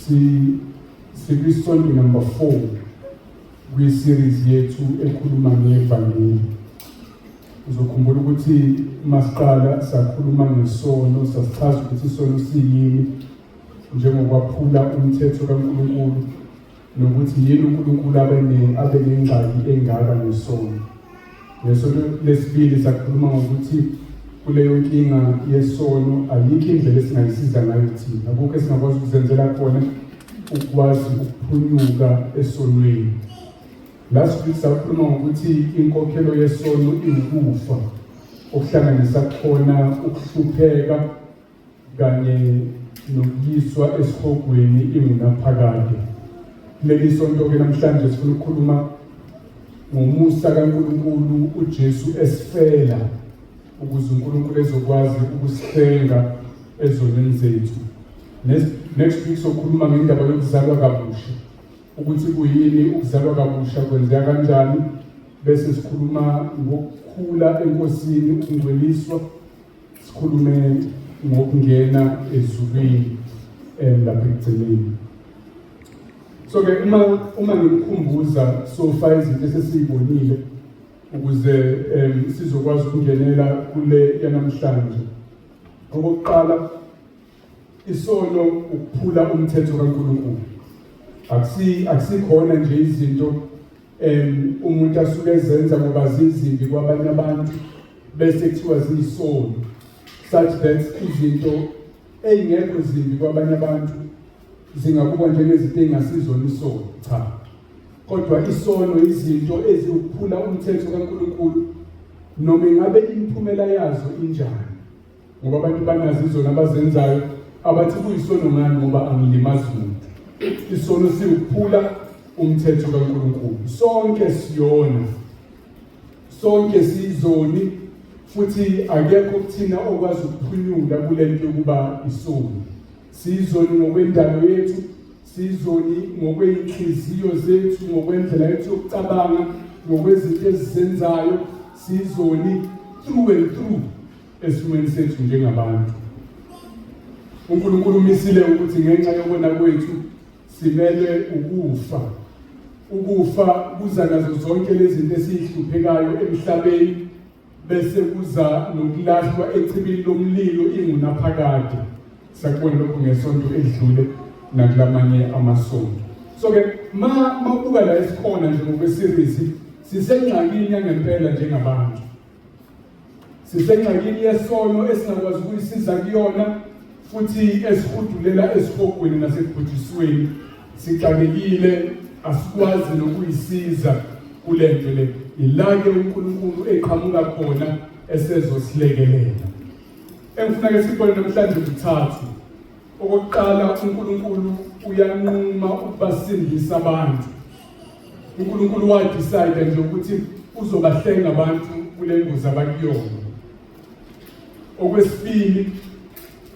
Si sikwisonto number 4 kwi-series yethu ekhuluma ngevangeli. Uzokhumbula ukuthi masiqala sakhuluma ngesono, sasichaza ukuthi isono siyini njengokwaphula umthetho kaNkulunkulu nokuthi yini uNkulunkulu abe nengxaki engaka ngesono. Ngesonto lesibili sakhuluma ngokuthi kuleyo nkinga yesono ayikho indlela esingayisiza ngayo thina, akukho esingakwazi ukuzenzela khona ukwazi ukuphunyuka esonweni. Last week sakhuluma ngokuthi inkokhelo yesono iwukufa, okuhlanganisa khona ukuhlupheka kanye nokuyiswa esihogweni ingunaphakade. Kuleli sonto-ke namhlanje sifuna ukukhuluma ngomusa kaNkulunkulu uJesu esifela ukuze uNkulunkulu ezokwazi ukusihlenga ezonweni zethu. Next week sokhuluma ngendaba yokuzalwa kabusha, ukuthi kuyini ukuzalwa kabusha, kwenzeka kanjani, bese sikhuluma ngokukhula eNkosini, ukungcweliswa, sikhulume ngokungena ezulwini lapha ekugcineni. So ke uma ngikukhumbuza sofa izinto esesiyibonile ukuze sizokwazi ukungenela kule yanamhlanje. Okokuqala, isono ukuphula umthetho kaNkulunkulu. Akusikhona nje izinto umuntu asuke ezenza ngoba zizimbi kwabanye abantu bese kuthiwa ziyisono, such that izinto ey'ngekho zimbi kwabanye abantu zingabukwa njengezinto ey'ngasizona isono. Cha, kodwa isono izinto eziwuphula umthetho kaNkulunkulu noma ingabe imiphumela yazo injani, ngoba abantu banazo izono abazenzayo abathi kuyisono ngani ngoba angilimazi muntu. Isono siwuphula umthetho kaNkulunkulu. Sonke siyona, sonke siyizoni, futhi akekho kuthina okwazi ukuphunyula kule nto yokuba isoni. Siyizoni ngokwendalo yethu, siyizoni ngokwey'nhliziyo zethu, ngokwendlela yethu yokucabanga, ngokwezinto esizenzayo, siyizoni through and through esimweni sethu njengabantu. UNkulunkulu umisile ukuthi ngenxa yokona kwethu simelwe ukufa. Ukufa kuza nazo zonke lezi zinto esiyihluphekayo emhlabeni, bese kuza nokulahlwa echibini lomlilo ingunaphakade. Sakubona lokhu ngesonto edlule nakulamanye amasonto. So ke ma mawubuka la esikhona nje ngokwe-series, sisengxakini yangempela njengabantu. Sisengxakini yesono esingakwazi ukuyisiza kuyona futhi esihudulela esihogweni nasekubhujisweni. Sixakekile, asikwazi nokuyisiza kule nto le. Ila-ke uNkulunkulu eqhamuka khona esezosilekelela. Engifuna-ke sikubone namhlanje kuthathu. Okokuqala, uNkulunkulu uyanquma ukubasindisa abantu. uNkulunkulu wa-decide nje ukuthi uzobahlenga abantu kule ngozi abakuyona. Okwesibili,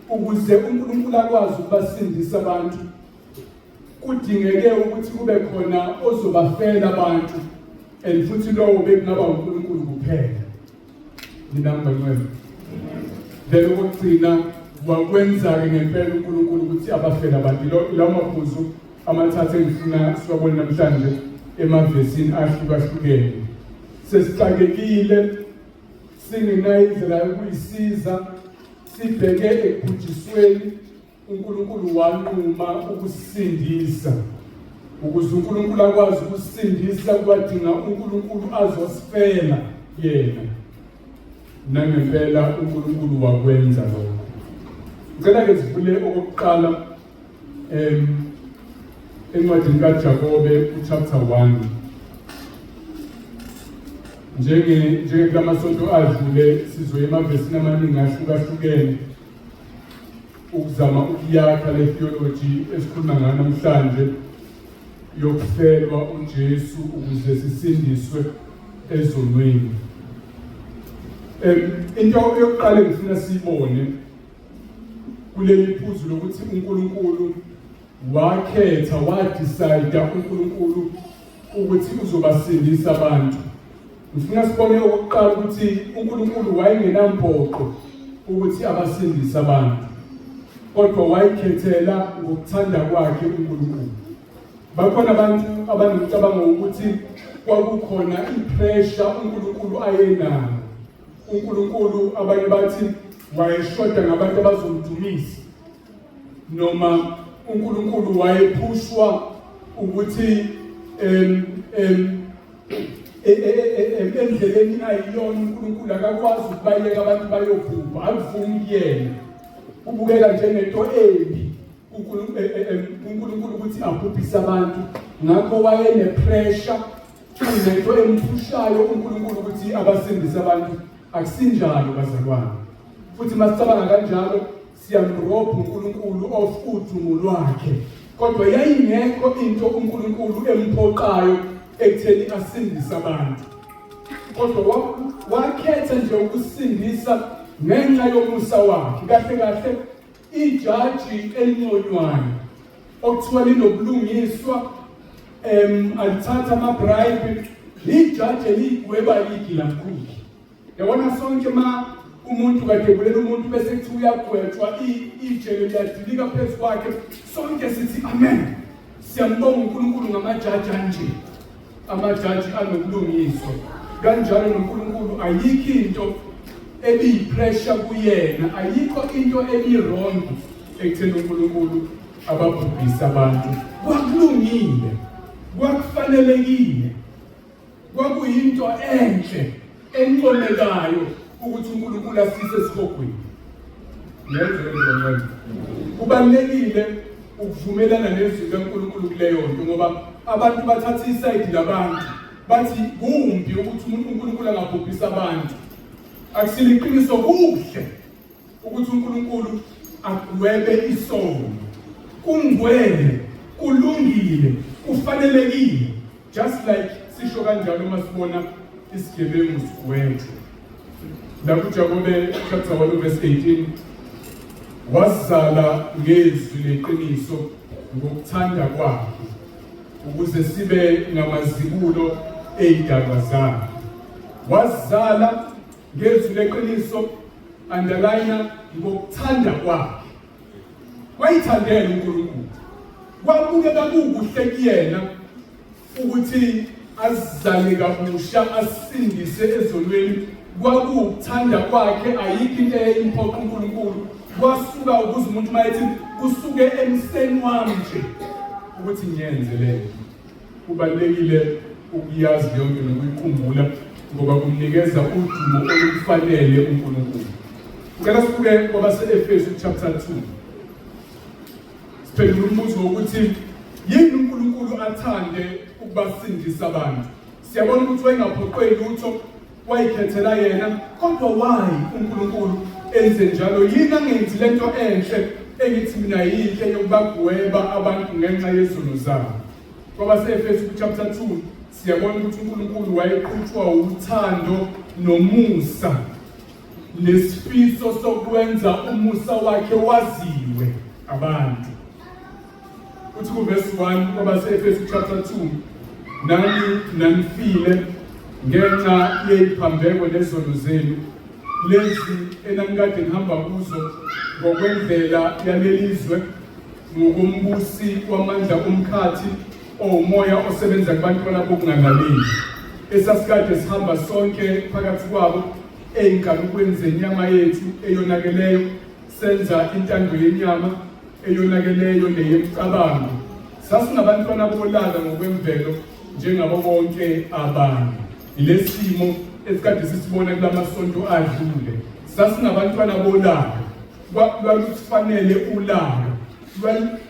ukuze uNkulunkulu akwazi ukubasindisa abantu kudingeke ukuthi kube khona ozobafela abantu, and futhi lowo bekungaba uNkulunkulu kuphela. Nina ngibangcwele. Then okugcina, wakwenza-ke ngempela uNkulunkulu ukuthi abafele abantu. Lawo maphuzu amathathu engifuna siwabone namhlanje emavesini ahlukahlukene. Sesixakekile, singenayo indlela yokuyisiza, sibheke ekubhujisweni. uNkulunkulu wanquma ukusindisa. Ukuze uNkulunkulu akwazi ukusindisa kwadinga uNkulunkulu azosifela yena. Nangempela uNkulunkulu wakwenza lokho. Ngicela ke sivule okokuqala encwadini kaJakobe u-chapter 1. Njengekulamasonto adlule sizoya emavesini amaningi ahlukahlukene ukuzama ukuyakha le theology esikhuluma ngayo namhlanje yokufelwa uJesu ukuze sisindiswe ezonweni. Into yokuqala engifuna siyibone kuleli phuzu lokuthi uNkulunkulu wakhetha, wa-decide uNkulunkulu ukuthi uzobasindisa abantu. Ngifuna sibone okokuqala ukuthi uNkulunkulu wayengenampoqo ukuthi abasindise abantu. Kodwa wayikhethela ngokuthanda kwakhe uNkulunkulu. Bakhona abantu abanomcabango wokuthi kwakukhona ipressure uNkulunkulu ayenayo. uNkulunkulu abanye bathi wayeshoda ngabantu abazomdumisa noma uNkulunkulu wayephushwa ukuthi em em e, e, e, endleleni ayiyona uNkulunkulu akakwazi ukubayeka abantu bayobhubha akuvumi kuyena kubukeka njengento embi uNkulunkulu ukuthi abhubhise abantu ngakho wayenepressure kunento emphushayo uNkulunkulu ukuthi abasindise abantu akusinjalo bazalwane futhi masicabanga kanjalo siyamrobha uNkulunkulu of udumo lwakhe kodwa yayingekho into uNkulunkulu emphoqayo ekutheni asindise abantu kodwa wakhetha nje ukusindisa ngenxa yomusa wakhe kahle kahle Ijaji elinconywayo okuthiwa linobulungiswa alithatha ama-bribe ijaji eliyigweba igilamkhuba yabona sonke ma umuntu kade ebulela umuntu bese kuthiwa uyagwetshwa ijele liyadilika phezu kwakhe sonke sithi amen siyambonga uNkulunkulu ngamajaji anje amajaji anobulungiswa kanjalo noNkulunkulu ayikho into ebiyipressure kuyena ayikho into ebiwrong ekutheni uNkulunkulu ababhubhise abantu kwakulungile kwakufanelekile kwakuyinto enhle encomekayo ukuthi uNkulunkulu asise esihogweni kubalulekile ukuvumelana nezwi likaNkulunkulu kuleyo nto ngoba abantu bathatha isayidi labantu bathi kumbi ukuthi umuntu uNkulunkulu angabhubhisa abantu akusilo iqiniso kuhle ukuthi uNkulunkulu agwebe isono kungcwele kulungile kufanelekile just like sisho kanjalo uma sibona isigebengu sigwetshwa la kuJakobe chapter 1 verse 18 wazala ngezwi leqiniso ngokuthanda kwakhe ukuze sibe ngamazibulo eyidalwa zakhe wazala ngezwi leqiniso underline ngokuthanda kwakhe wayithandela uNkulunkulu kwabukeka kukuhle kuyena ukuthi azale kabusha asindise ezonweni kwakuwukuthanda kwakhe ayikho into eyayimphoqa uNkulunkulu kwasuka ukuze umuntu uma ethi kusuke emseni wami nje ukuthi ngiyenze le kubalulekile ukuyazi leyo nto nokuyikhumbula ngoba kumnikeza udumo olukufanele uNkulunkulu ngicela sibuke kwabase-Efesu chapter 2 Siphendula umbuzo wokuthi yini uNkulunkulu athande ukubasindisa abantu. Siyabona ukuthi wayengaphoqwe lutho, wayikhethela yena, kodwa why uNkulunkulu enze njalo? Yini angenzi lento enhle engithi mina yinhle yokubagweba abantu ngenxa yezono zabo? Kwabase-Efesu chapter 2 siyabona ukuthi uNkulunkulu wayeqhutshwa uthando nomusa nesifiso sokwenza umusa wakhe waziwe abantu. Uthi kuvesi 1 kwabase-Efesu chapter 2 nani nanifile ngenxa yeyiphambeko nezono zenu lezi enanikade nihamba kuzo ngokwendlela yaleli zwe ngokombusi wamandla omkhathi owumoya osebenza kubantwana bokungalaleli esasikade sihamba sonke phakathi kwabo ey'nkanukweni zenyama yethu eyonakeleyo senza intando yenyama eyonakeleyo neyemicabango sasingabantwana bolaka ngokwemvelo njengabo bonke abanye ilesimo esikade sisibona kulamasonto adlule sasingabantwana bolaka lwalusifanele ulaka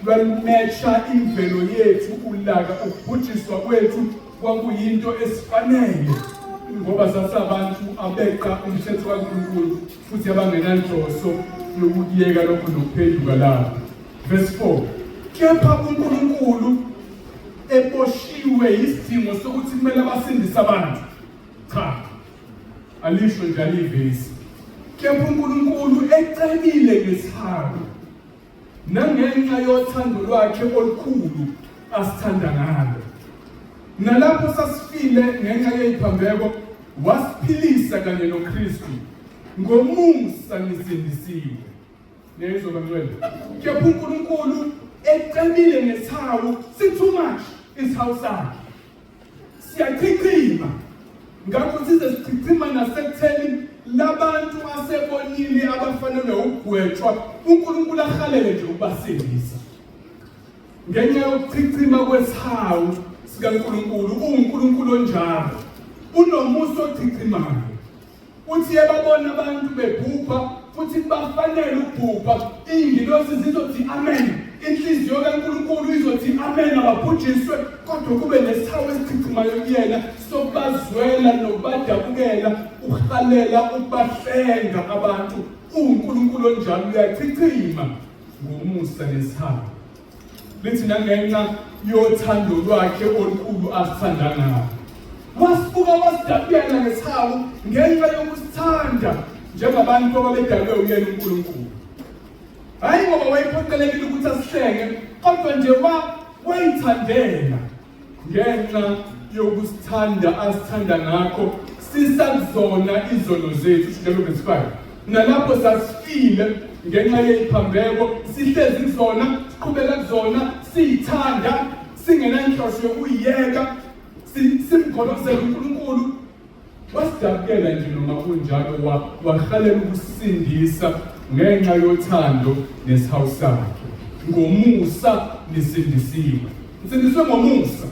lwalumesha imvelo yethu ulaka ukubhujiswa kwethu kwakuyinto esifanele ngoba sasabantu abeqa umthetho kaNkulunkulu futhi abangenanhloso yokukuyeka lokho nokuphenduka lapho verse 4 kepha uNkulunkulu eboshiwe yisidingo sokuthi kumele abasindise abantu cha alisho nje alivesi kepha uNkulunkulu ecebile ngesihawu nangenxa yothando lwakhe olukhulu asithanda ngalo nalapho sasifile ngenxa yeziphambeko wasiphilisa kanye noKristu ngomusa nisindisiwe. Niyezwa bangcwele? Kepha uNkulunkulu ecebile ngesihawu, si too much isihawu sakhe. Siyachichima. Ngakho size sichichima nasekutheni labantu asebonile abafanelwe ukugwetshwa, uNkulunkulu ahalele nje ukubasindisa. Ngenxa yokuchichima kwesihawu sikaNkulunkulu, uwuNkulunkulu onjalo. Unomusa ochichimayo. Uthi ebabona abantu bebhubha futhi kubafanele ukubhubha, iy'ngilosi zizothi amen, inhliziyo kaNkulunkulu izothi amen, ababhujiswe, kodwa kube nesihawu esichichimayo kuyena sokubazwela nokubadabukela, uhalela ukubahlenga abantu. UwuNkulunkulu onjalo, uyachichima ngomusa nesihawu. Lithi nangenxa yothando lwakhe olukhulu asithanda ngalo. Wasibuka wasidabukela ngesihawu ngenxa yokusithanda njengabantu ababedalwe uyena uNkulunkulu. Hhayi ngoba wayephoqelekile ukuthi asihlenge, kodwa nje wayithandela ngenxa yokusithanda asithanda ngakho sisakuzona izono zethu. Njalo verse 5, nalapho sasifile ngenxa yeyiphambeko, sihlezi kuzona, siqhubeka kuzona, siyithanda, singenanhloso yokuyiyeka, simgolozela uNkulunkulu. Wasidabukela nje noma kunjalo, wahalela ukusindisa ngenxa yothando nesihawu sakhe. Ngomusa nisindisiwe. Nisindiswe ngomusa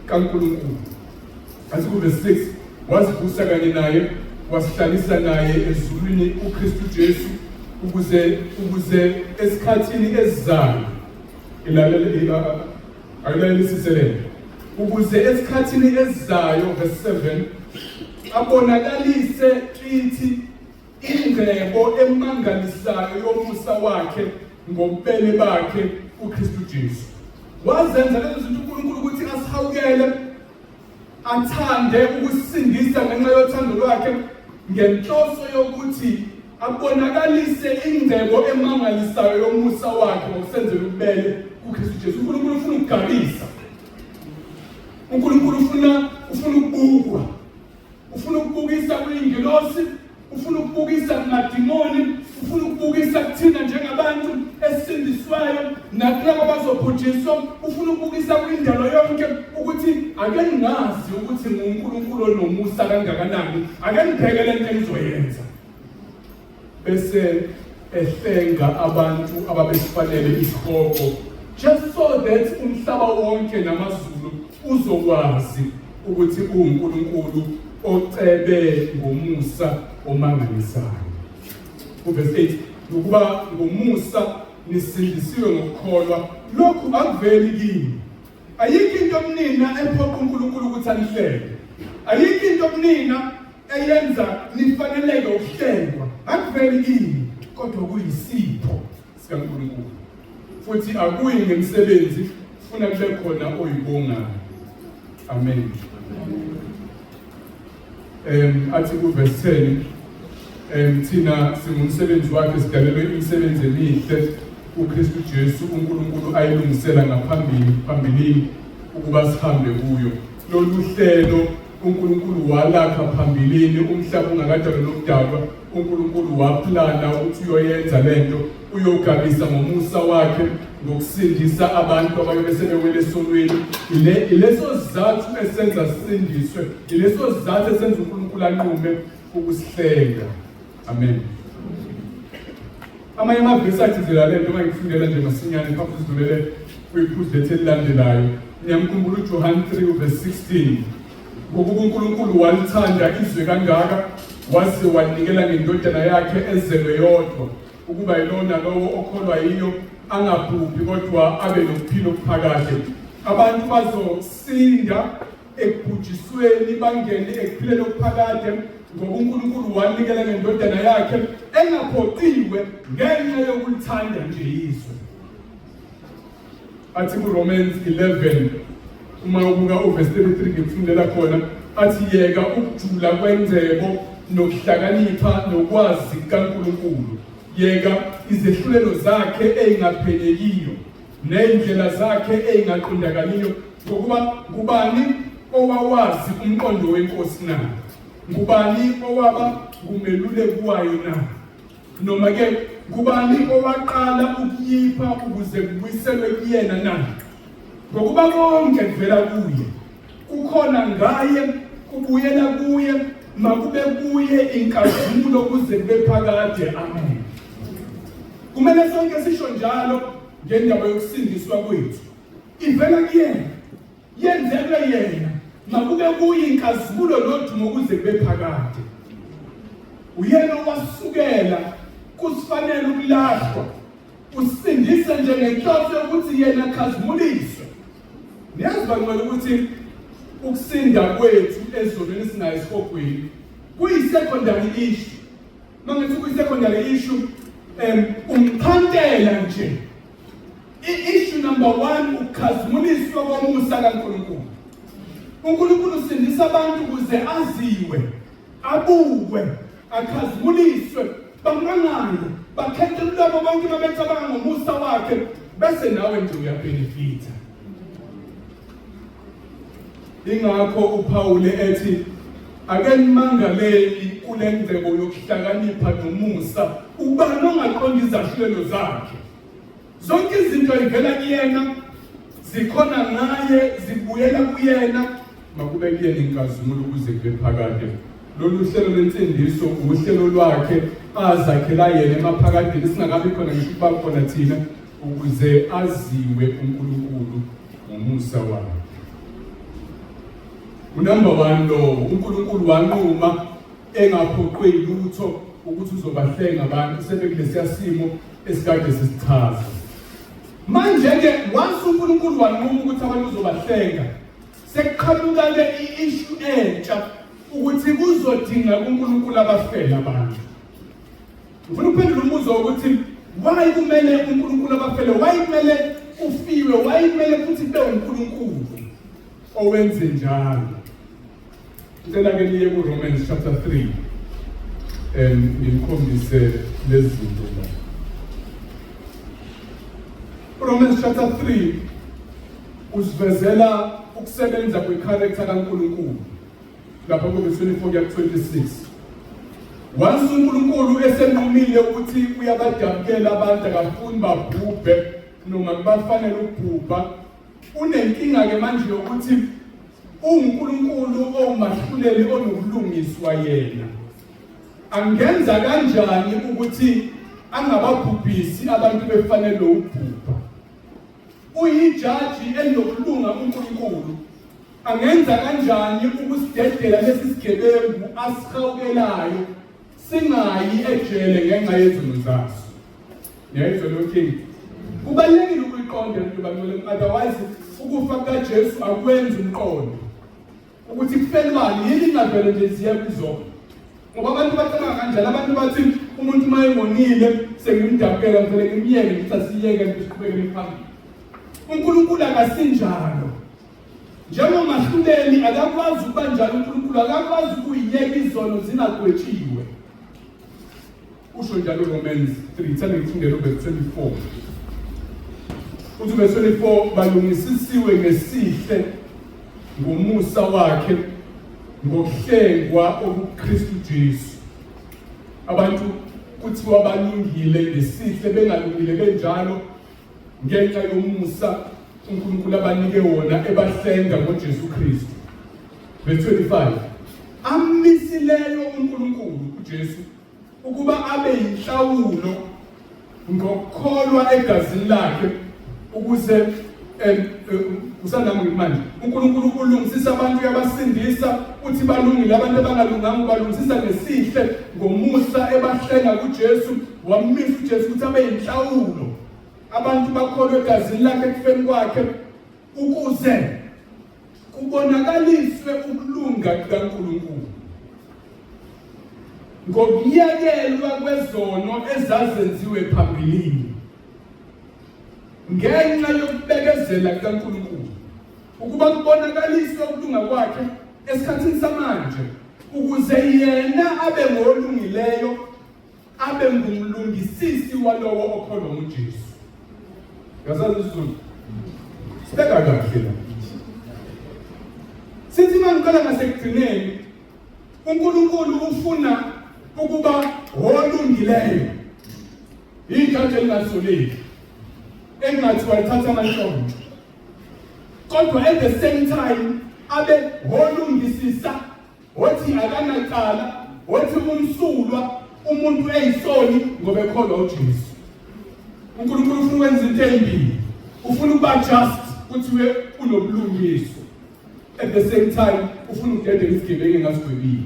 kaNkulunkulu. Athi kuverse 6, wasivusa kanye naye, wasihlalisa naye ezulwini uKristu Jesu, ukuze esikhathini esizayo, ilalele, akulalelisise lento, ukuze esikhathini esizayo, verse 7, abonakalise kithi ingcebo emangalisayo yomusa wakhe ngobubele bakhe kuKristu Jesu. Wazenza lezo zinto uNkulunkulu ukuthi asihawukele, athande ukusindisa ngenxa yothando lwakhe, ngenhloso yokuthi abonakalise ingcebo emangalisayo yomusa wakhe ngokusenzela ububele kuKristu Jesu. uNkulunkulu ufuna ukugabisa. uNkulunkulu ufuna ukubukwa. Ufuna ukubukisa kuyingilosi, ufuna ukubukisa kumadimoni, ufuna ukubukisa kuthina njengabantu esisindiswayo nakulabo abazobhujiswa, ufuna ukubukisa kwindalo yonke ukuthi ake ningazi ukuthi nguNkulunkulu onomusa kangakanani, ake nibheke le nto engizoyenza. Bese ehlenga abantu ababesifanele isihogo, just so that umhlaba wonke namazulu uzokwazi ukuthi uwuNkulunkulu ocebe ngomusa omangalisayo. Uverse 8, ngokuba ngomusa nisindisiwe ngokukholwa, lokhu akuveli kini. Ayikho into kunina ephoqa uNkulunkulu ukuthi anihlenge. Ayikho into kunina eyenza nifaneleke ukuhlengwa. Akuveli kini, kodwa kuyisipho sikaNkulunkulu. Futhi akuyi ngemisebenzi, funa kube khona oyibongayo. Amen. Athi kuverse 10, thina singumsebenzi wakhe, sidalelwe imisebenzi emihle uKristu Jesu uNkulunkulu ayilungisela ngaphambili phambilini ukuba sihambe kuyo. Lolu hlelo uNkulunkulu walakha phambilini, umhlaba ungakadalwa nokudalwa, uNkulunkulu waplana ukuthi uyoyenza lento, uyogabisa ngomusa wakhe ngokusindisa abantu abayobe sebewele esonweni. Ileso sizathu esenza sisindiswe, ileso sizathu esenza uNkulunkulu anqume ukusihlenga. Amen. Amanye amavesi agcizelela le nto, ngikufundela nje masinyane phambi sidlulele kwiphuzu lethu elilandelayo. Niyamkhumbula uJohn 3 verse 16, ngokuba uNkulunkulu walithanda izwe kangaka, waze wanikela ngendodana yakhe ezelwe yodwa, ukuba yilona lowo okholwa yiyo angabhubhi kodwa abe nokuphila okuphakade. Abantu bazosinda ekubhujisweni bangene ekuphileni okuphakade, ngoba uNkulunkulu wanikela ngendodana yakhe engaphoqiwe ngenxa yokulithanda nje izwe. Athi kuRomans 11, uma ubuka uverse 33, ngikufundela khona, athi yeka ukujula kwengcebo nokuhlakanipha nokwazi kukaNkulunkulu, yeka izehlulelo zakhe ey'ngaphenyekiyo ney'ndlela zakhe ey'ngaqondakaliyo, ngokuba ngubani owawazi umqondo wenkosi na? Ngubani owaba ngumeluleki wayo na? Noma ke ngubani owaqala ukuyipha ukuze kubuyiselwe kuyena na? Ngokuba konke kuvela kuye, kukhona ngaye, kubuyela kuye, makube kuye inkazimulo kuze kube phakade. Amen. Kumele sonke sisho njalo ngendaba yokusindiswa kwethu. Ivela kuyena, yenzelwe yena, makube kuye inkazimulo nodumo kuze kube phakade. Uyena owasukela kusifanele ukulahlwa, usindise njengenhloso yokuthi yena akhazimuliswe. Niyazi bangcwele ukuthi ukusinda kwethu ezonweni sinayo esihogweni kuyi-secondary issue. Mangithi kuyi-secondary issue, umxhantela nje. I-issue number 1 ukukhazimuliswa komusa kaNkulunkulu. uNkulunkulu usindisa abantu ukuze aziwe, abukwe, akhazimuliswe, bamangale, bakhethe kulabo bonke babecabanga ngomusa wakhe, bese nawe nje uyabhenefitha. Ingakho uPawule ethi ake nimangaleni kule ngcebo yokuhlakanipha nomusa, ubani ongaqonda izahlulelo zakhe? Zonke izinto ivela kuyena, zikhona ngaye, zibuyela kuyena, makube kuyena inkazimulo kuze kube phakade. Lolu hlelo lwensindiso uhlelo lwakhe azakhela yena emaphakadeni, singakabi khona ngisho ukuba khona thina, ukuze aziwe uNkulunkulu ngomusa wakhe. Unumber 1 lowo, uNkulunkulu wanquma engaphoqwe lutho ukuthi uzobahlenga abantu sebekulesiya simo esikade sisichaza. Manje-ke once uNkulunkulu wanquma ukuthi abantu uzobahlenga, sekuqhamuka-ke i-issue entsha ukuthi kuzodinga kuNkulunkulu abafele abantu. Ngifuna ukuphendula umbuzo wokuthi why kumele uNkulunkulu abafele, why kumele ufiwe, why kumele futhi kube uNkulunkulu owenze njalo. Ngicela ke niye ku-Romans chapter 3 ngikhombise lezi zinto la. Romans chapter 3 usivezela ukusebenza kwecharacter kaNkulunkulu lapha ku-verse 24 kuya ku-26. Once uNkulunkulu esenqumile ukuthi uyabadabukela abantu, akafuni babhubhe noma kubafanele ukubhubha, unenkinga-ke manje yokuthi uNkulunkulu owumahluleli onobulungiswa yena angenza kanjani ukuthi angababhubhisi abantu befanele ukubhubha? Uyijaji elinokulunga uNkulunkulu, angenza kanjani ukusidedela lesi sigebengu asihawukelayo singayi ejele ngenxa yezono zaso? Niyayizwa leyo nkinga? Kubalulekile ukuyiqonda lento bangcwele, otherwise ukufa kukaJesu akwenzi umqondo ukuthi kufelwani, yini ingavele nje ziya kuzona. Ngoba abantu bacabanga kanjalo, abantu bathi umuntu uma engonile sengimdabukela ngivele ngimyeke, ngithi asiyeke siqhubekele phambili. uNkulunkulu akasinjalo. Njengomahluleli akakwazi ukuba njalo uNkulunkulu, akakwazi ukuyiyeka izono zingagwetshiwe. Usho njalo Romans 3, thanda ngifundele uverse 24. Uthi verse 24, balungisisiwe ngesihle ngomusa wakhe ngokuhlengwa okuKristu Jesu. Abantu kuthiwa balungile ngesihle, bengalungile benjalo ngenxa yomusa uNkulunkulu abanike wona ebahlenga ngoJesu Kristu. Verse 25, amisileyo uNkulunkulu uJesu ukuba abe yinhlawulo ngokukholwa egazini lakhe ukuze kusanami manje uNkulunkulu ulungisisa abantu, uyabasindisa, uthi balungile abantu abangalunganga, ubalungisisa ngesihle ngomusa ebahlenga kuJesu. Wamisa uJesu ukuthi abe yinhlawulo, abantu bakholwe egazini lakhe ekufeni kwakhe, ukuze kubonakaliswe ukulunga kukaNkulunkulu ngokuyekelwa kwezono ezazenziwe phambilini ngenxa yokubekezela kukaNkulunkulu, ukuba kubonakaliswe ukulunga kwakhe esikhathini samanje, ukuze yena abe ngolungileyo, abe ngumlungisisi walowo okholwa nguJesu. Yazazi isiZulu? Sibeka kahle la. Sithi mangiqala ngasekugcineni, uNkulunkulu ufuna ukuba olungileyo. Ijaji elingasoleki engathiwa lithatha amantshontsho, kodwa at the same time abe holungisisa, wothi akanacala, wothi umsulwa umuntu eyisoni ngoba ekholwa uJesu. UNkulunkulu ufuna ukwenza into ezimbili, ufuna ukuba just kuthiwe unobulungiswa, at the same time ufuna ukudedela isigebengu engasigwebile.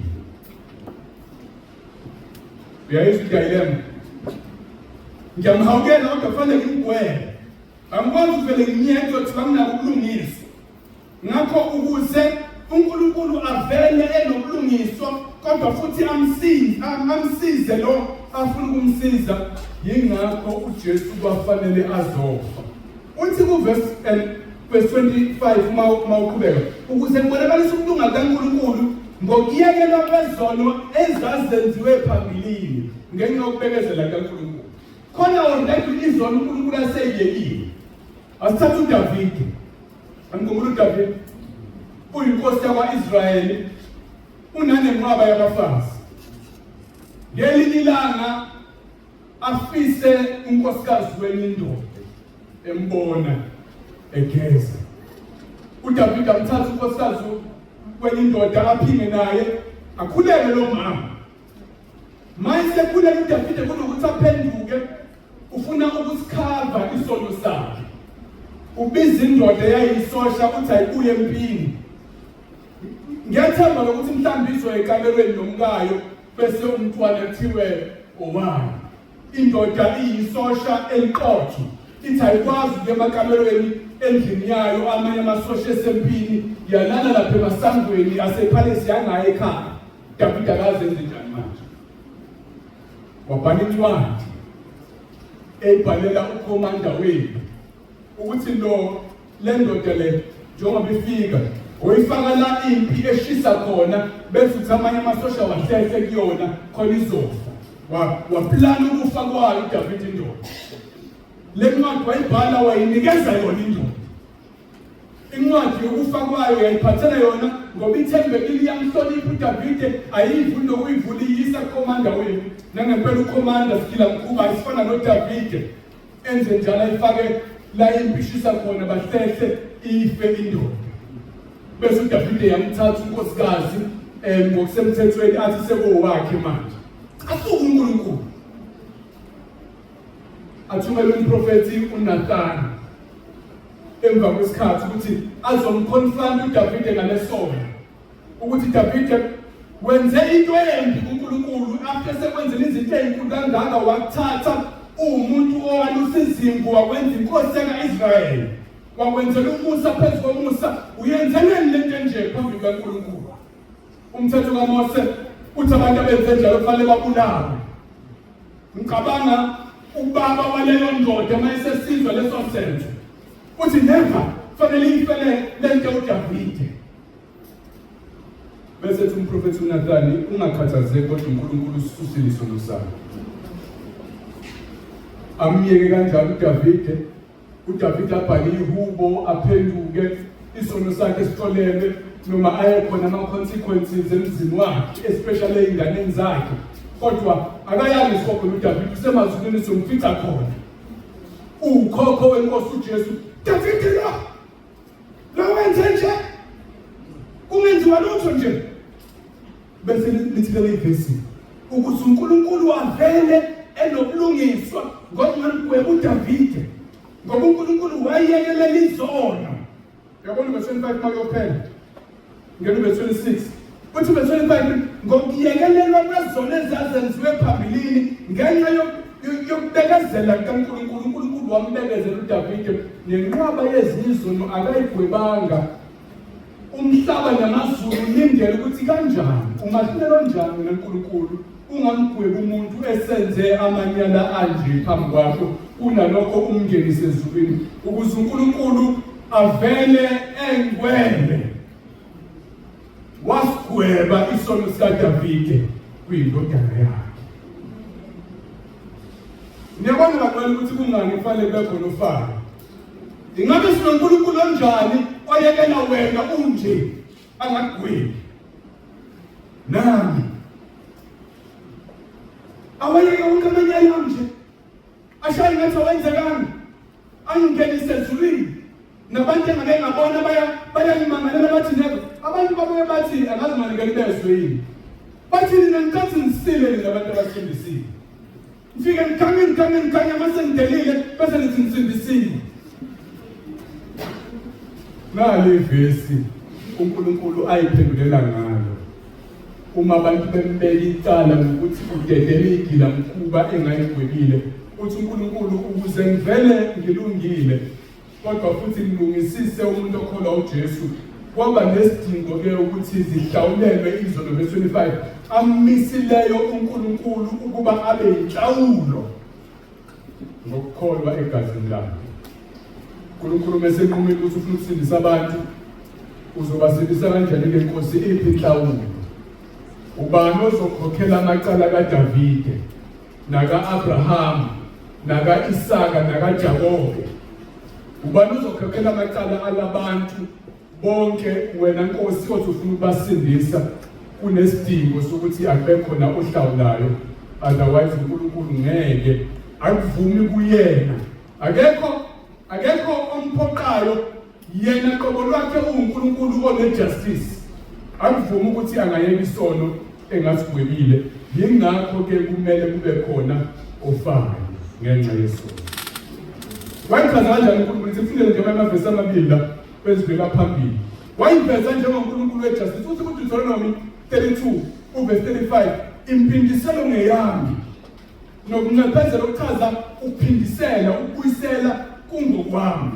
Uyayizwa idilema? Ngiyamhawukela kodwa kufanele ngimgwebe. Angikwazi ukuvele ngimyeke ukuthi banginako ubulungiswa. Ngakho ukuze uNkulunkulu avele enobulungiswa kodwa futhi amsize amsize lo afuna ukumsiza, yingakho uJesu kwafanele azofa. Uthi ku verse 25 uma uqhubeka, ukuze ngibonakalise ukulunga kukaNkulunkulu ngokuyekelwa kwezono ezazenziwe phambilini ngenxa yokubekezela kukaNkulunkulu. Khona already izono uNkulunkulu aseyiyekile. Asithathe uDavide. Angikhumbula uDavide uyinkosi yakwa-Israyeli, unanenqwaba yabafazi. Ngelinye ilanga afise unkosikazi wenye indoda embona egeza. UDavide amthatha unkosikazi wenye indoda aphinge naye, akhulele lo mama. Mayesekhulele uDavide, kunokuthi aphenduke, ufuna ukusikhava isono sakhe. Ubiza indoda eyayisosha uthi ayibuye empini. Ngiyathemba lokuthi mhlawumbe izoya ekamerweni nomkayo bese umntwana kuthiwe owayo. Indoda iyisosha eliqotho, ithi ayikwazi ukuya emakamerweni endlini yayo, amanye amasosha esempini, yalala lapha emasangweni asephalesi yangaya ekhaya. Davide akazi enze njani manje. Wabhala incwadi eyibhalela ukhomanda wethu ukuthi lo le ndoda le njengoba ifika uyifaka la impi eshisa khona bese uthi amanye amasosha wahlehle kuyona khona izofa. Waplana ukufa kwayo uDavid indoda. Le ncwadi wayibhala wayinikeza yona indoda. Incwadi yokufa kwayo yayiphathela yona ngoba ithembekile, iyamhlonipha uDavide, ayiyivuli nokuyivula, iyisa kukhomanda wethu. Nangempela ukhomanda sigila mkhuba ayisifana noDavide. Enze njalo ayifake la impishisa khona, bahlehle ife indoda. Bese uDavide yamthatha unkosikazi ngokusemthethweni athi sekowakhe manje. Asuke uNkulunkulu athumele umprofethi uNathani emva kwesikhathi ukuthi azomconfront uDavide ngalesono, ukuthi Davide wenze into embi kuNkulunkulu after sekwenzela izinto ezinkulu kangaka, wakuthatha uwumuntu owalusa izimvu wakwenza inkosi yaka-Israyeli, wakwenzela umusa phezu komusa, uyenzeleni lento enje phambi kukaNkulunkulu? Umthetho kaMose uthi abantu abenze njalo kufanele babulawe. Ngicabanga ubaba waleyo ndoda uma esesizwa leso senzo uthi never, fanele ifele lento uDavide. Bese ethi umprofethi uNathani, ungakhathazeki, kodwa uNkulunkulu ususile isono sakho. Amyeke kanjalo uDavide. UDavide abhale ihubo, aphenduke, isono sakhe sixolelwe, noma ayekhona ama-consequences emzini wakhe, especially ey'nganeni zakhe, kodwa akayanga esihogweni uDavide, usemazulwini, somfica khona. Ukhokho wenkosi uJesu. Davide lo lo wenze nje kungenziwa lutho nje. Bese lithi leli vesi ukuthi uNkulunkulu wavele enobulungiswa ngokungamgweba uDavide, ngoba uNkulunkulu wayekelela izono. Uyabona verse 25 makuyophela, ngena verse 26, uthi verse 25, ngokuyekelelwa kwezono ezazenziwe phambilini ngenxa yokubekezela kukaNkulunkulu, uNkulunkulu wambekezela uDavide nenqwaba yezinye izono akayigwebanga. Umhlaba namazulu lindele ukuthi kanjani ungahlulela onjani wena Nkulunkulu, ungamgwebi umuntu esenze amanyala anje phambi kwakho, kunalokho umngenise ezulwini, ukuze uNkulunkulu avele engwele. Wasigweba isono sikaDavide kwindodana yakhe. Niyabona baqala ukuthi kungani kufanele kube khona ufaro. Ingabe sinoNkulunkulu onjani oyekela wena unje angakugwebi? Nami awayeke wonke amanyala nje. Ashaye ngathi awenzekanga. Angingenise ezulwini. Nabantu engake ngabona baya bayangimangalela bathi never. Abantu babuye bathi angazi manikele bezwe yini. Bathi nina ngicathi nisile nina abantu abasindisiwe. Ngifike ngikhange ngikhange ngikhange mase ngidelile bese nithi ngisindisiwe. Nali ivesi uNkulunkulu ayiphendulela ngalo. Uma abantu bembeka icala ngokuthi udedela igila mkhuba engayigwebile, uthi uNkulunkulu ukuze ngivele ngilungile kodwa futhi ngilungisise umuntu okholwa uJesu kwaba nesidingo ke ukuthi zihlawulelwe izono verse 25 amisileyo uNkulunkulu ukuba abe yinhlawulo ngokukholwa egazini lakhe. uNkulunkulu uma esenqumile ukuthi ufuna ukusindisa abantu uzobasindisa kanjani ke Nkosi iphi inhlawulo? Ubani ozokhokhela amacala kaDavide naka-Abrahama naka-Isaka nakaJakobe? Ubani ozokhokhela amacala alabantu bonke wena Nkosi othi ufuna ukubasindisa? Kunesidingo sokuthi akube khona ohlawulayo, otherwise uNkulunkulu ngeke akuvumi kuyena. Akekho omphoqayo yena qobo lwakhe uwuNkulunkulu one-justice, akuvumi ukuthi angayeka isono engasigwebile. Yingakho ke kumele kube khona ofayo ngenxa yesono. Wayichaza kanjani uNkulunkulu? Sifundele nje amavesi amabili la kwezibheka phambili. Wayiveza njengoNkulunkulu we-justice. Uthi kuDeuteronomy 32 uvesi 35, impindiselo ngeyami nokunxephezela okuchaza ukuphindisela, ukubuyisela kungokwami.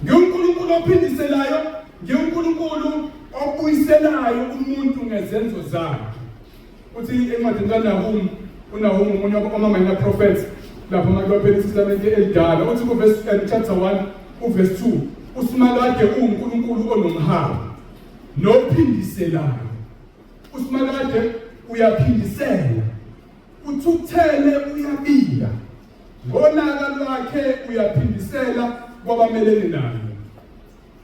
NgiwuNkulunkulu ophindiselayo, ngiwuNkulunkulu obuyiselayo umuntu ngezenzo zakhe. Uthi encwadini kaNahum, uNahum omunye wama-minor prophets lapho makuyophela iTestamente elidala, uthi kuvesi chapter 1 uvesi 2, uSimakade uwuNkulunkulu onomhawu nophindiselayo. USimakade uyaphindisela, uthukuthele uyabila, ngolaka lwakhe uyaphindisela kwabamelene naye,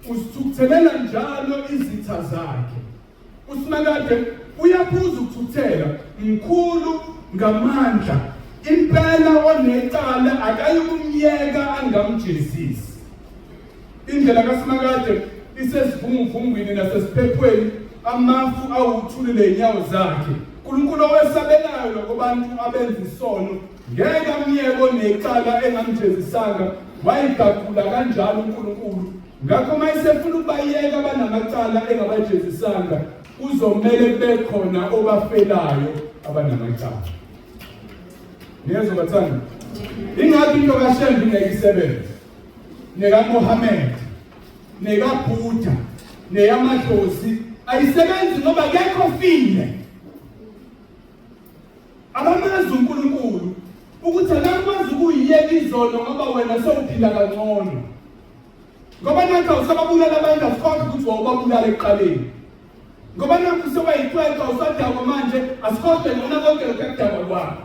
uzithukuthelela njalo izitha zakhe. USimakade uyaphuza ukuthukuthela, mkhulu ngamandla, impela onecala akayikumyeka angamjezisi. Indlela kaSimakade isesivunguvungwini nasesiphephweni, amafu awuthuli lezinyawo zakhe. uNkulunkulu owesabelayo lokubantu abenza isono ngeke amyeke onecala engamjezisanga. Wayigagula kanjalo uNkulunkulu. Ngakho uma esefuna ukubayeka abanamacala engabajezisanga, kuzomele kube khona obafelayo abanamacala. Niyezwa bathanda? Ingakho into kaShembe ingeke isebenze, nekaMohammed, nekaBuddha, neyamadlozi ayisebenzi ngoba akekho ofile. Abamazi uNkulunkulu ukuthi akakwazi ukuyiyeka izono ngoba wena sewuphila kangcono. Ngoba nakho awusababulala abantu, asikhohlwa ukuthi wawubabulala ekuqaleni. Ngoba nakho usewayicweca usadakwa manje, asikhohlwe ngona konke lokhu ekudakwa kwakho.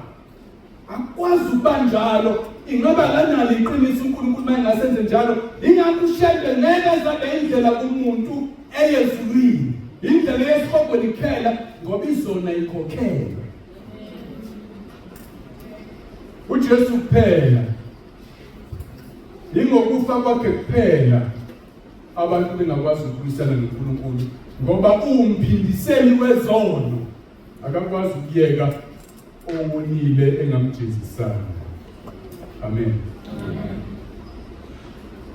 Akukwazi ukuba njalo, ingoba kanalo iqiniso uNkulunkulu uma engasenze njalo. Ingakho uShembe ngeke azabe indlela kumuntu eyezulwini, indlela yesihogweni kuphela, ngoba izona ikhokhelwe uJesu kuphela. Ingokufa kwakhe kuphela abantu bengakwazi ukubuyisana noNkulunkulu, ngoba uwumphindiseli wezono, akakwazi ukuyeka owonile engamjezisanga. Amen.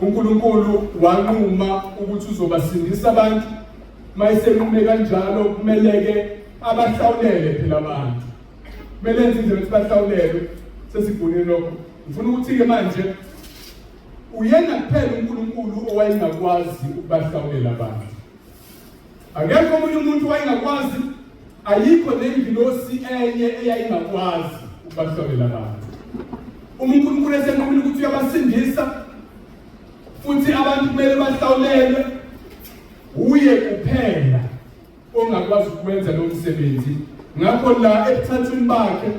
uNkulunkulu wanquma ukuthi uzobasindisa abantu. Mayesenqume kanjalo, kumele-ke abahlawulele phela abantu, kumele enze indlela ukuthi bahlawulelwe. Sesibonile lokho. Ngifuna ukuthi-ke manje uyena kuphela uNkulunkulu owayengakwazi ukubahlawulela abantu. Akekho omunye umuntu wayengakwazi, ayikho nengilosi enye eyayingakwazi ukubahlawulela abantu. Uma uNkulunkulu esenqumile ukuthi uyabasindisa futhi abantu kumele bahlawulelwe, uye kuphela ongakwazi ukwenza lo msebenzi. Ngakho la ebuthathwini bakhe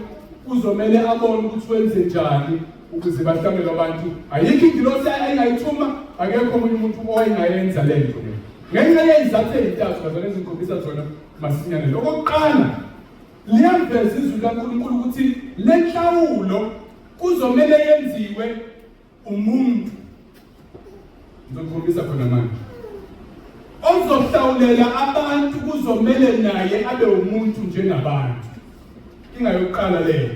kuzomele abone ukuthi wenze njani ukuze bahlangele abantu. Ayikho ingilosi ayingayithuma, akekho omunye umuntu owayengayenza le nto le ngenxa yey'zathu ey'ntathu bazalwane ezingikhombisa zona masinyane. Lokokuqala, liyaveza izwi likaNkulunkulu ukuthi le nhlawulo kuzomele yenziwe umuntu. Ngizokukhombisa khona manje. Ozohlawulela abantu kuzomele naye abe umuntu njengabantu. Inkinga yokuqala leyo.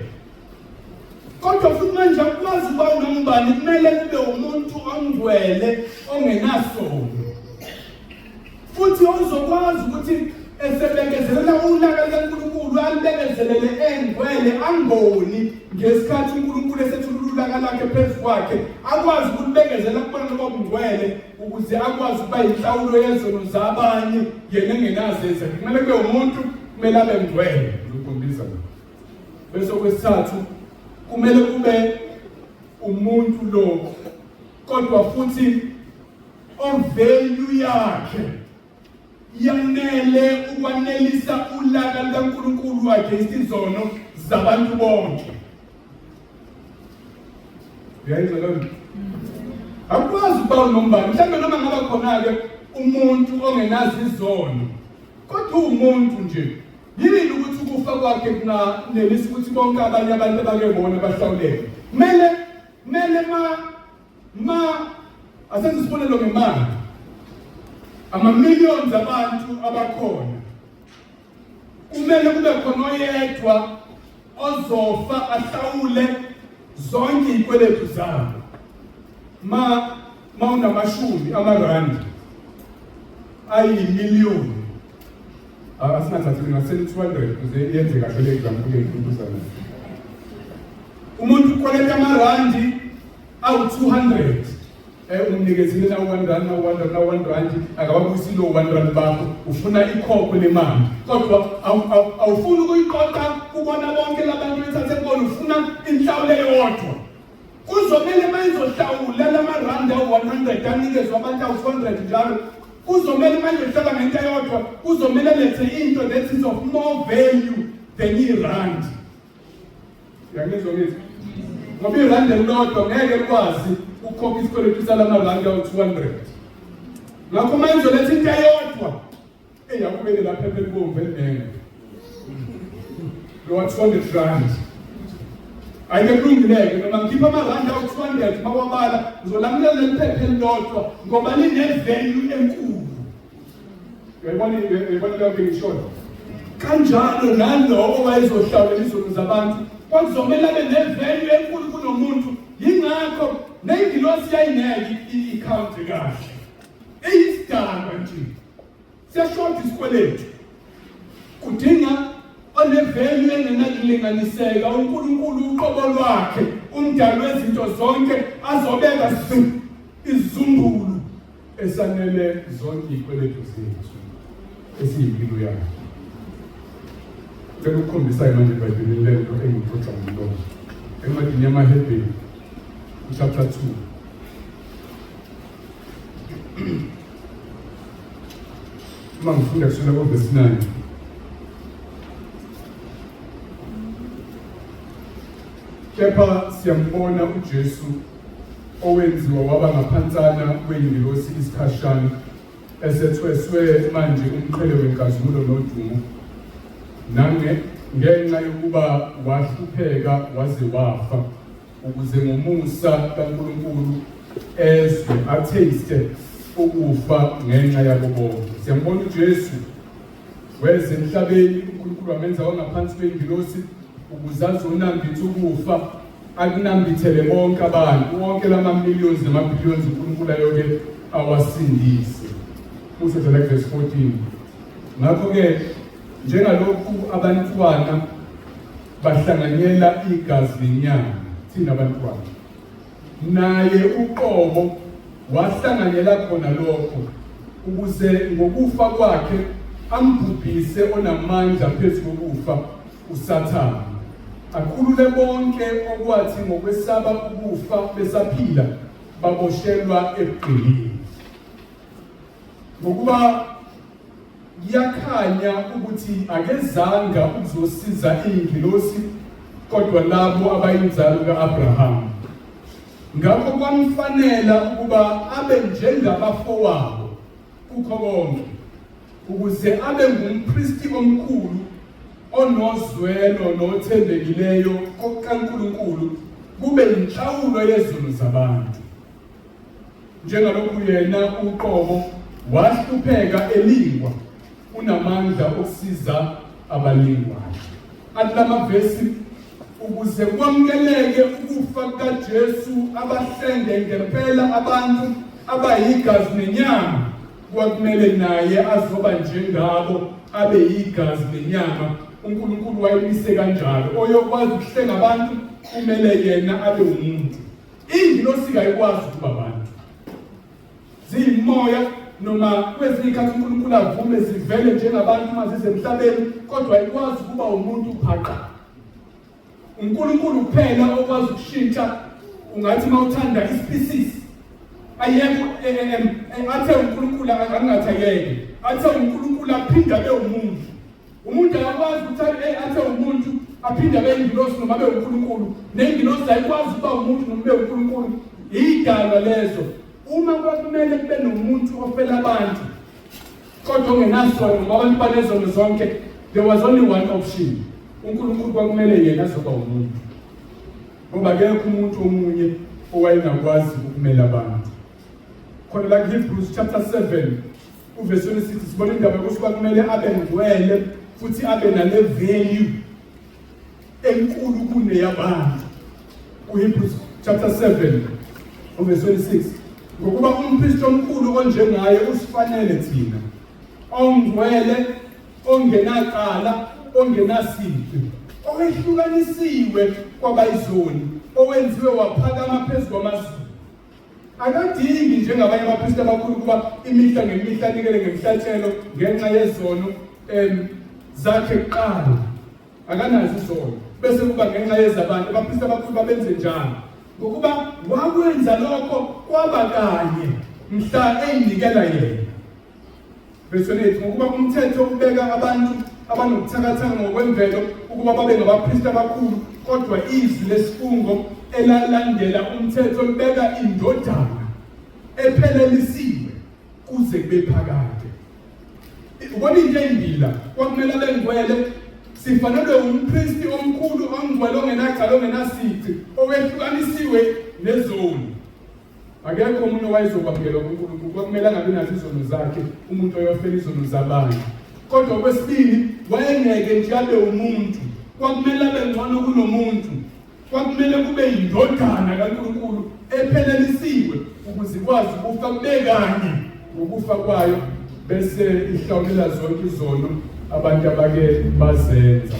Kodwa futhi manje akukwazi ukuba unombani, kumele kube umuntu ongcwele ongenasono. Futhi ozokwazi ukuthi esebekezelela ulaka lukaNkulunkulu alubekezelele engcwele angoni ngesikhathi uNkulunkulu esethulula ulaka lakhe phezu kwakhe akwazi ukulibekezela kubona lobo bungcwele ukuze akwazi ukuba yinhlawulo yezono zabanye yena engenazenza. Kumele kube umuntu, kumele abe ngcwele. Ngizokhombisa. Bese okwesithathu kumele kube umuntu lo kodwa futhi ovalue yakhe yanele ukwanelisa ulaka lukaNkulunkulu against izono zabantu bonke. Uyayizwa leyo nto? Akukwazi ukuba unombani, mhlawumbe noma ngaba khona-ke umuntu ongenazo izono, kodwa uwumuntu nje. Yini ukuthi ukufa kwakhe kunganelisa ukuthi bonke abanye abantu abake bona bahlawuleke? Kumele kumele ma ma asenze isibonelo ngemali. Ama-millions abantu abakhona kumele kube khona oyedwa ozofa ahlawule zonke iy'kweletu zabo. Ma mawunamashumi amarandi ayimiliyoni, asingathathi ngaseni 200 ukuze yenze kahle le example yethu. Umuntu ukweleta amarandi awu-200, umnikezile na 1 rand na 1 rand na 1 rand, akababuyisile lo 1 rand bakho, ufuna ikhokho lemali kodwa awufuni ukuyiqoqa kubona bonke labantu bethathe kubona, ufuna inhlawulo eyodwa. Kuzomele uma izohlawula lamarandi awu-100 anikezwe abantu awu-200 njalo, kuzomele uma izohlala ngento eyodwa, kuzomele lethe into that is of more value than irandi. Uyangizwa ngithi? Ngoba irandi elilodwa ngeke likwazi ukukhokha isikweletu salamarandi awu-200. Ngakho uma izoletha into eyodwa, eyi akubele lapha elibomvu elinenge lowa 200 rand. Ayike kulungileke noma ngikhipha amarandi awu-200 mawabala ngizolamulela leli phepha elilodwa ngoba line-value enkulu. Uyayibona, uyayibona leyo nto engishoyo? Kanjalo nalowo wayezohlawulela izono zabantu kwakuzomele abe ne-value enkulu kunomuntu. Yingakho nengilosi yayingeke i-count kahle, iyisidalwa nje, siyashoda isikweletu, kudinga one-value engenakulinganiseka, uNkulunkulu uqobo lwakhe, umdali wezinto zonke, azobeka izizumbulu esanele zonke iy'kweletu zethu esiyimpilo yakhe. Ngicela ukukhombisa manje eBhayibhelini le nto engixoxa ngomlomo. Encwadini yamaHebheru, chapter 2. Uma ngifunda kusukela kovesi 9. Kepha siyambona uJesu owenziwa waba ngaphansana kweyingilosi isikhashana, esethweswe manje umqhele wenkazimulo nodumo, nange ngenxa yokuba wahlupheka waze wafa, ukuze ngomusa kaNkulunkulu ezwe atheste ukufa ngenxa yabo bonke. Siyambona uJesu weza emhlabeni, uNkulunkulu wamenza wangaphansi kwengilosi ukuze azonambitha ukufa, akunambithele bonke abantu, wonke lama millions nama billions uNkulunkulu ayoke awasindise. Kusho nje verse 14. Ngakho-ke njengalokhu abantwana bahlanganyela igazi nenyama, thina abantwana, naye uqobo wahlanganyela khona lokho, ukuze ngokufa kwakhe ambhubhise onamandla phezu kokufa, uSathane, akhulule bonke okwathi ngokwesaba ukufa besaphila baboshelwa ebugqilini. Ngokuba kuyakhanya ukuthi akezanga ukuzosiza iy'ngilosi kodwa labo abayinzalo ka-Abrahama. Ngakho kwamfanela ukuba abe njengabafowabo kukho konke, ukuze abe ngumpristi omkhulu onozwelo nothembekileyo kokaNkulunkulu. kube yinhlawulo yezono zabantu. Njengalokhu yena uqobo wahlupheka elingwa, unamandla okusiza abalingwayo. Athi lamavesi ukuze kwamukeleke ukufa kukaJesu abahlenge ngempela abantu abayigazi nenyama kwakumele naye azoba njengabo abe yigazi nenyama. UNkulunkulu wayemise kanjalo, oyokwazi ukuhlenga abantu kumele yena abe umuntu. Ingilosi kayikwazi ukuba abantu, ziyimoya noma kwezinye izikhathi uNkulunkulu avume zivele njengabantu uma zisemhlabeni, kodwa ayikwazi ukuba umuntu phaqa. uNkulunkulu kuphela okwazi ukushintsha. Ungathi uma uthanda ispecies ayekho, athe uNkulunkulu angathi ayeke, athe uNkulunkulu aphinde abe umuntu. Umuntu akakwazi ukuthi athe umuntu aphinde abe ingilosi noma abe uNkulunkulu, nengilosi ayikwazi ukuba umuntu noma ube uNkulunkulu. Idalwa lezo. Uma kwakumele kube nomuntu ofela abantu kodwa ongenasono, ngoba abantu banezono zonke, there was only one option. UNkulunkulu kwakumele yena azoba umuntu, ngoba akekho umuntu omunye owayengakwazi ukumela abantu. Khona la Hebrews chapter 7 uvesi 26 sibona indaba yokuthi kwakumele abe ngcwele futhi abe nale value enkulu kuneyabantu. UHebrews chapter 7 uverse 26, ngokuba umpristi omkhulu onjengaye usifanele thina, ongcwele, ongenacala, ongenasici, owehlukanisiwe kwabayizoni, owenziwe waphakama phezu kwamazulu. Akadingi njengabanye abapristi abakhulu ukuba imihla ngemihla anikele ngemhlatshelo ngenxa yezono zakhe kuqala. Akanazo izono bese kuba ngenxa yezabantu. Abapristi abakhulu babenze njalo, ngokuba wakwenza lokho kwaba kanye mhla eyinikela yena. Verse 28, ngokuba umthetho ubeka abantu abanobuthakathaka ngokwemvelo ukuba babe ngabapristi abakhulu, kodwa izwi lesifungo elalandela umthetho libeka indodana ephelelisiwe kuze kube phakade. Ubona into eyimbila, kwakumele abe ngcwele. Sifanelwe umpristi omkhulu ongcwele, ongenacala, ongenasici, owehlukanisiwe nezoni. Akekho omunye owayezokwamukelwa kuNkulunkulu, kwakumele angabi nazo izono zakhe, umuntu oyofela izono zabanye. Kodwa okwesibili, wayengeke nje abe umuntu, kwakumele abe ngcono kunomuntu. Kwakumele kube yindodana kaNkulunkulu ephelelisiwe ukuze ikwazi ukufa kube kanye ngokufa kwayo bese ihlawulela zonke izono abantu abake bazenza.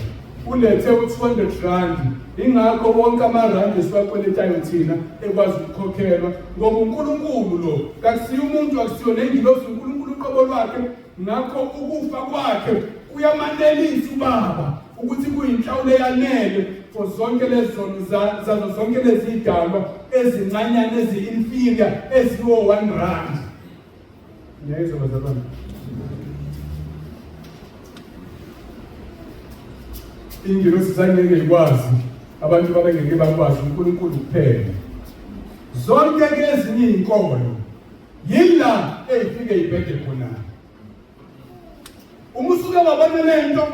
Ulethe u-200 rand, ingakho wonke amarandi esiwakweletayo thina ekwazi ukukhokhelwa, ngoba uNkulunkulu lo kakusiyo umuntu, akusiyo nengilosi, uNkulunkulu uqobo lwakhe. Ngakho ukufa kwakhe kuyamanelisa uBaba ukuthi kuyinhlawulo eyanele for zonke lezi zono zazo zonke lezi idalwa ezincanyana ezi-inferior eziwo-1 rand. Ngiyayizwa bazalwane. Ingilosi zangeke ikwazi, abantu babengeke bakwazi, uNkulunkulu kuphela. Zonke ke ezinye izinkolo yila eyifike ibhede khona. Uma usuke wabona lento,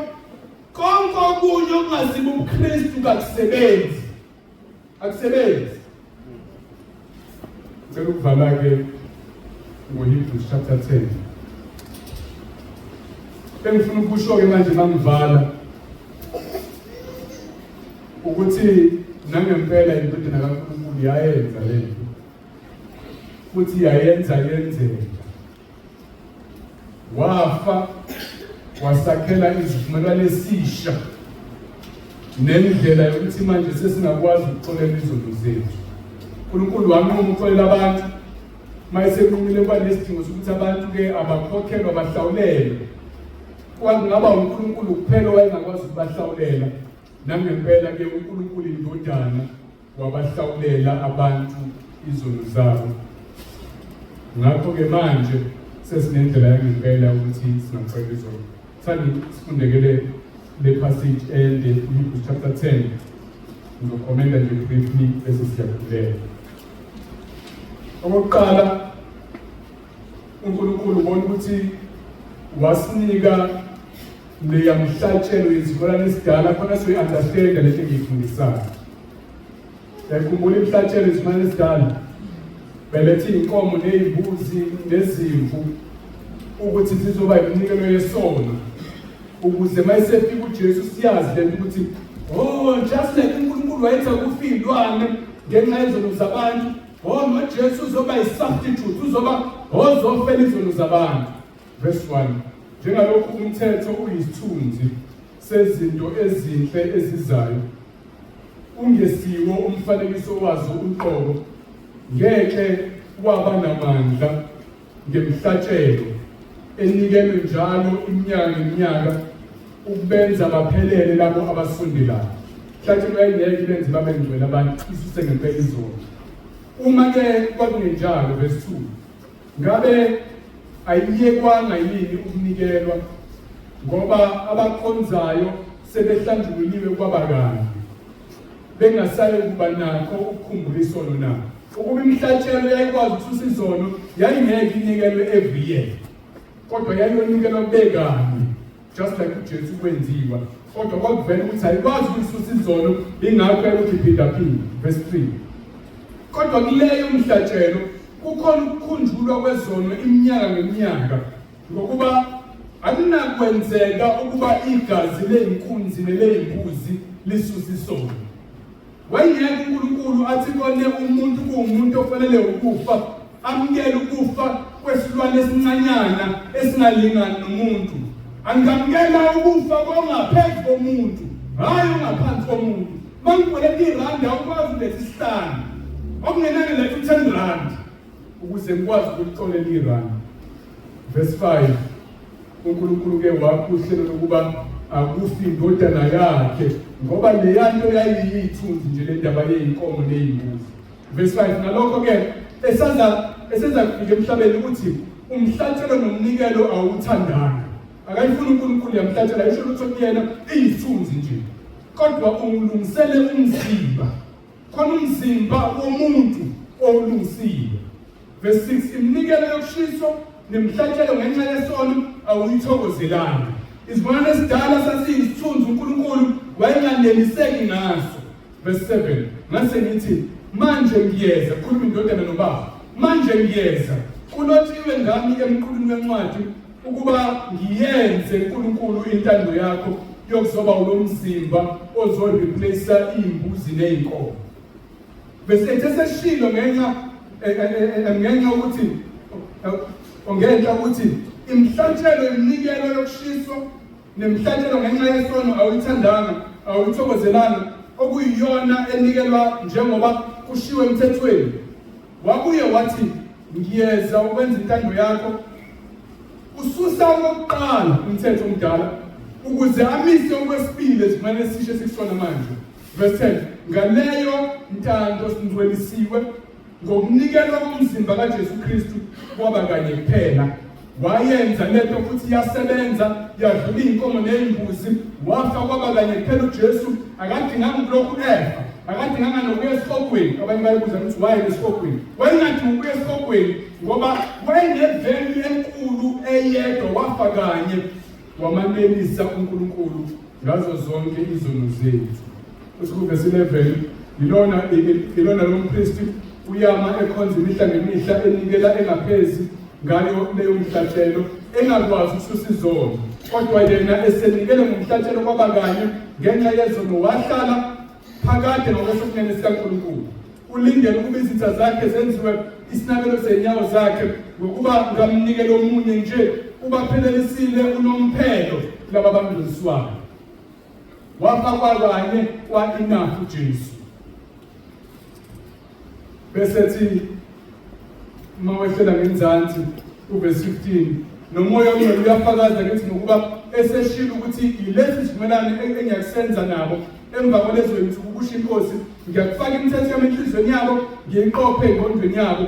konke okunye okungasibo ubuKristu kakusebenzi, akusebenzi. Ngicela ukuvala-ke ngo-Hebrews chapter 10. Engifuna ukusho-ke manje mangivala ukuthi nangempela indodana kaNkulunkulu yayenza lento, futhi yayenza yenzeka. Wafa wasakhela izivumelwano esisha nendlela yokuthi manje sesingakwazi ukuxolela izono zethu. uNkulunkulu wanquma ukuxolela abantu, uma esenqumile kuba nesidingo sokuthi abantu-ke abakhokhelwa bahlawulelwe. Kwakungaba uNkulunkulu kuphela owayengakwazi ukubahlawulela. Nangempela-ke uNkulunkulu indodana wabahlawulela abantu izono zabo. Ngakho-ke manje sesinendlela yangempela ukuthi singaxolela izono. Thandi sifundekele le passage ende, Hebrews chapter 10. Ngizokhomenta nje briefly bese siyakhuleka. Okokuqala, uNkulunkulu ubona ukuthi wasinika leya mhlatshelo yezikolane esidala khona soyi-understanda lento engiyifundisayo. Yakhumbula imihlatshelo izimane esidala. Beletha iy'nkomo ney'mbuzi nezimvu ukuthi zizoba iminikelo yesono. Ukuze uma esefika uJesu siyazi lento ukuthi oh just like uNkulunkulu wayethi akufe iy'lwane ngenxa yezono zabantu, oh noJesu uzoba yi-substitute, uzoba ozofela izono zabantu. Verse 1. Njengalokhu umthetho uyisithunzi sezinto ezinhle ezizayo, ungesiwo umfanekiso wazo uqobo, ngeke waba namandla ngemhlatshelo enikelwe njalo iminyaka ngeminyaka ukubenza baphelele labo abasondelayo. Mhlatshelo yayingeke ibenze babe ngcwele abantu, isuse ngempela izono. Uma-ke kwakungenjalo, verse 2, Ngabe ayiyekwanga yini ukunikelwa ngoba abakhonzayo sebehlanjululiwe kwaba kanye bengasayi ukuba nakho ukukhumbula isono na? Ukuba imihlatshelo yayikwazi ukususa izono yayingeke inikelwe every year, kodwa yayiyonikelwa kube kanye just like uJesu kwenziwa, kodwa kwakuvela ukuthi ayikwazi ukususa izono, ingakho yayilokhu iphindaphinda. Verse 3, kodwa kuleyo mhlatshelo kukhona ukukhunjulwa kwezono iminyaka ngeminyaka, ngokuba akunakwenzeka ukuba igazi ley'nkunzi neley'mbuzi lisuse isono. Wayengeke uNkulunkulu athi kone umuntu kuwumuntu ofanele ukufa, amukele ukufa kwesilwane esincanyana esingalingani nomuntu. Angamukela ukufa kongaphezu komuntu, hhayi ongaphansi komuntu. Mangikweleta irandi awukwazi uletha isihlanu, okungenani letha u-10 rand ukuze ngikwazi ukuxolela irandi. Verse 5, uNkulunkulu-ke wakha uhlelo lokuba akufi indodana yakhe ngoba leya nto yayiyithunzi nje le ndaba yey'nkomo ney'mbuzi. Verse 5, ngalokho-ke esaza eseza kufika emhlabeni ukuthi umhlatshelo nomnikelo awuthandanga. Akayifuni uNkulunkulu yamhlatshela, ayisho lutho kuyena, iyithunzi nje. Kodwa ungilungisele umzimba, khona umzimba womuntu owulungisile. Verse 6, iminikelo yokushiswa nemihlatshelo ngenxa yesono awuyithokozelanga. Isivumelwano esidala sasiyisithunzi uNkulunkulu wayenganeliseki ngaso. Verse 7, ngase ngithi manje ngiyeza, khuluma indodana nobaba, manje ngiyeza, kulotshiwe ngami emqulwini wencwadi ukuba ngiyenze uNkulunkulu intando yakho yokuzoba ulomzimba ozoreplace iy'mbuzi ney'nkomo. Bese ethe seshilo ngenxa ngenxa ukuthi ngenxa ukuthi imihlatshelo iminikelo yokushiswa nemihlatshelo ngenxa yesono awuyithandanga awuyithokozelanga okuyiyona enikelwa njengoba kushiwo emthethweni. Wabuye wathi ngiyeza ukwenza intando yakho. Ususa okokuqala umthetho omdala ukuze amise okwesibili esivumelwane esisha esikusona manje. Verse 10, ngaleyo ntando singcwelisiwe ngokunikelwa komzimba kaJesu Kristu kwaba kanye kuphela. Wayenza lento futhi yasebenza, yadlula iy'nkomo ney'mbuzi, wafa kwaba kanye kuphela uJesu. Akadinganga ukulokhu efa, akadinganga nokuya esihogweni. Abanye bayibuza ukuthi waye esihogweni. Wayengadingi ukuya esihogweni ngoba wayenevelu enkulu eyedwa, wafa kanye wamanelisa uNkulunkulu ngazo zonke izono zethu. Usikuvesi 11, ilona lo mpristi uyama ekhonza imihla ngemihla enikela engaphezi ngayo leyo mhlatshelo engakwazi ukususa izono, kodwa yena esenikele ngomhlatshelo kwaba kanye ngenxa yezono wahlala phakade ngokwesokunene sikaNkulunkulu. Ulindele ukuba izitha zakhe zenziwe isinabelo senyawo zakhe, ngokuba ngamnikelo omunye nje ubaphelelisile unomphelo laba bangcweliswayo. Wafa kwakanye kwa-enough uJesu. Bese ethi uma wehlela ngenzansi uvesi 15, nomoya ongcwele uyafakaza kithi ngokuba eseshilo ukuthi yilesi sivumelwano engiyakusenza nabo emva kwalezo zinsuku, kusho iNkosi, ngiyakufaka imithetho yami enhliziyweni yabo, ngiyiqophe engqondweni yabo,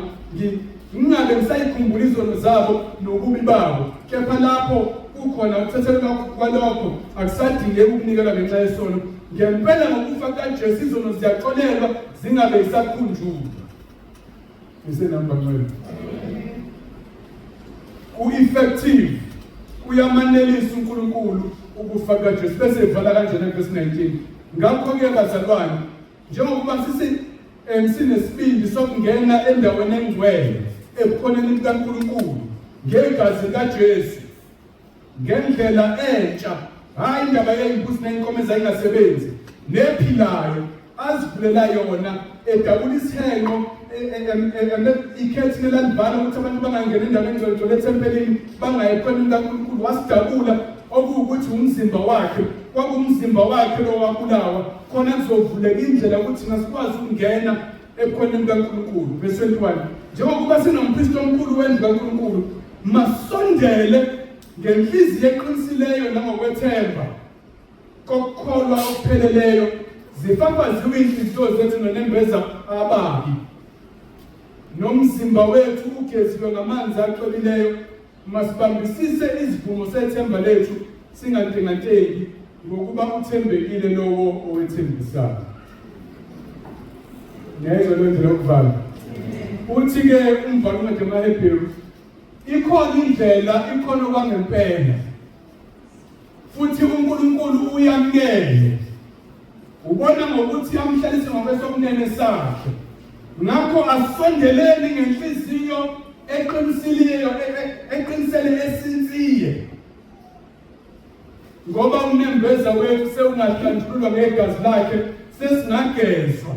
ngingabe ngisayikhumbula izono zabo nobubi babo. Kepha lapho kukhona ukuthethelelwa kwalokho, akusadingeki ukunikelwa ngenxa yesono. Ngempela ngokufa kukaJesu izono ziyaxolelwa zingabe zisakhunjulwa. Isenamba ngcwele. Ku-effective, kuyamanelisa uNkulunkulu ukufa kukaJesu. Bese ivala kanjena verse 19. Ngakho-ke bazalwane, njengokuba sisi Sinesibindi sokungena endaweni engcwele ebukhoneni bukaNkulunkulu ngegazi likaJesu ngendlela entsha, hhayi indaba yey'mbuzi ney'nkomo ezayingasebenzi nephilayo azivulela yona edabula isihenqo e, e, e, ikhethini elalivala ukuthi abantu bangangena endaweni engcwele ethempelini bangayi ebukhoneni bukaNkulunkulu wasidabula okuwukuthi umzimba wakhe kwakuwumzimba wakhe lo wabulawa khona kuzovuleka indlela ukuthi thina sikwazi ukungena ebukhoneni bukaNkulunkulu. Verse 21. Njengokuba sinompristi omkhulu wendlu kaNkulunkulu, masondele ngenhliziyo eqinisileyo nangokwethemba kokukholwa okupheleleyo, zifafaziwe inhliziyo zethu nonembeza ababi, nomzimba wethu ugeziwe ngamanzi acwebileyo. Masibambisise isivumo sethemba lethu singantenganteki ngokuba uthembekile lowo owethembisayo. Ngiyayizwa leyo ndlela yokuvala. Uthi-ke umbhalo uncwadi yamaHebheru, ikhona indlela, ikhona okwangempela. Futhi uNkulunkulu uyamukele. Ubona ngokuthi amhlalise ngokwesokunene sakhe. Ngakho asondeleni ngenhliziyo eqinisiliyo e, e, eqinisele esinsiye. Ngoba unembeza wethu sewungahlanjululwa ngegazi lakhe sesingagezwa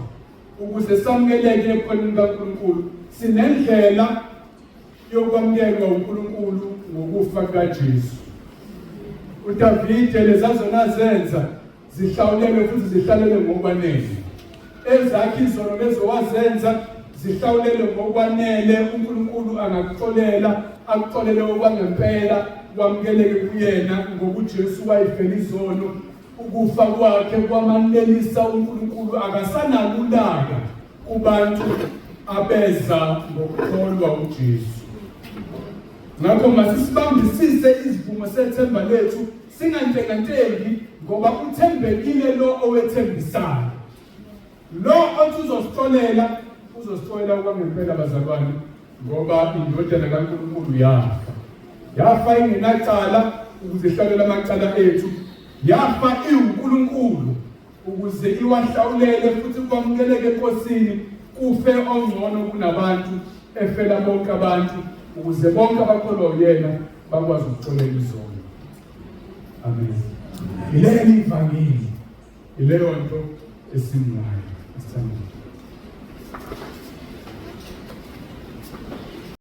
ukuze samukeleke ebukhoneni bukaNkulunkulu. Sinendlela yokwamukelwa uNkulunkulu ngokufa kukaJesu. uDavide lezazona zenza zihlawulelwe futhi zihlalele ngokwanele. Ezakhe izono lezo wazenza zihlawulelwe ngokwanele, uNkulunkulu angakuxolela, akuxolele okwangempela, wamukeleke kuyena ngoba uJesu wayefela izono. Ukufa kwakhe kwamanelisa uNkulunkulu, akasanalo ulaka kubantu abeza ngokukholwa uJesu. Ngakho masisibambisise isivumo sethemba lethu singantengantengi ngoba uthembekile lo owethembisayo. Lo othi uzosixolela uzosixolela okwangempela bazalwane ngoba indodana kaNkulunkulu yafa. Yafa ingenacala ukuze ihlawulele amacala ethu. Yafa iwuNkulunkulu ukuze iwahlawulele futhi kwamukeleke eNkosini kufe ongcono kunabantu efela bonke abantu ukuze bonke abakholwa uyena bakwazi ukuxolela izono. Amen. Ileli ivangeli, ileyo nto esingayo. Asithandaze.